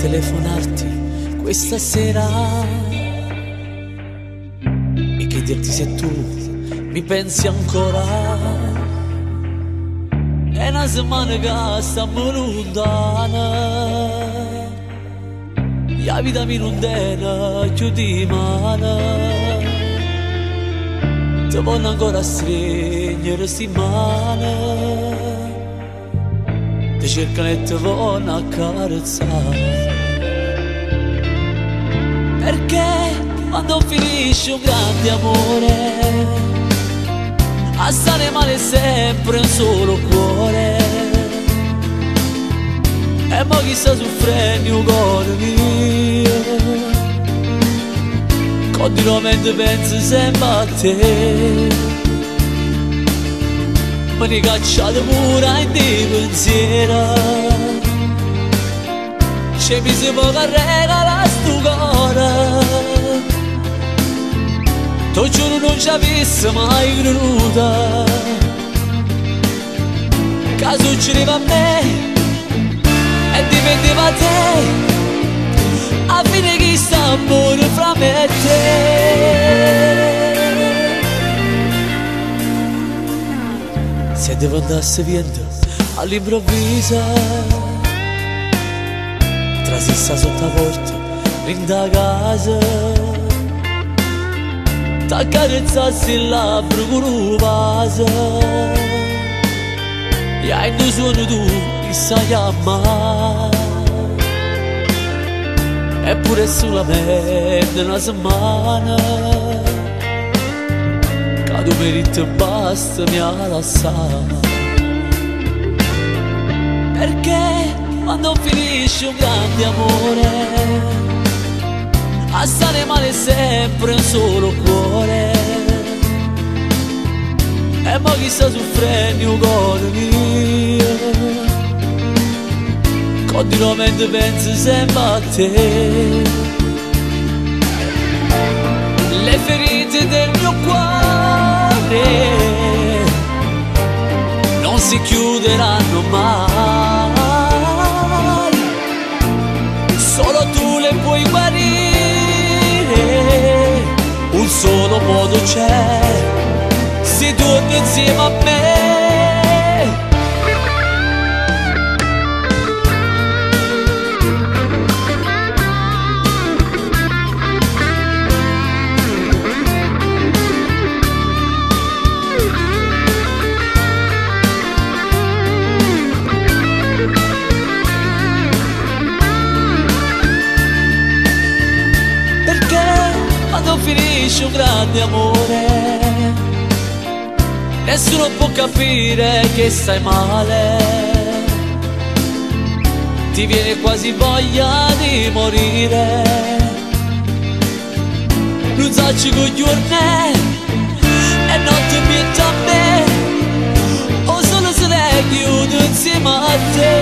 Telefonarti questa sera e chiederti se tu mi pensi ancora. È una settimana che stiamo lontano, la vita mi non tiene più di mano. Ti voglio ancora stringere sti mani, ti cercano e ti voglio accarezzare. Perché quando finisce un grande amore, a stare male sempre un solo cuore. E mo chi sta soffrendo il cuore mio, continuamente penso sempre a te. Me ne cacciate pure in di pensiero, c'è mi si può regalare sto cuore. Ti giuro non ci avessi mai creduto che succedeva a me e dipendeva a te. A fine chi sta amore fra me e te. Se devo andasse vento all'improvviso, trasissa sotto la porta, rinda casa, t'accarezzassi il labbro con un vaso, e hai un suono tu mi sai chiamare. Eppure solamente una settimana che tu mi dici basta mi ha lasciato. Perché quando finisce un grande amore, a stare male sempre un solo cuore. E mo chi sta soffrendo il cuore mio, continuamente penso sempre a te. Le ferite del mio cuore non si chiuderanno mai, solo tu le puoi guarire. Un solo modo c'è, se torni insieme a me. Quando finisce un grande amore, nessuno può capire che stai male, ti viene quasi voglia di morire. Non sai che giorno è e notte pietta a me, o solo se ne chiude insieme a te.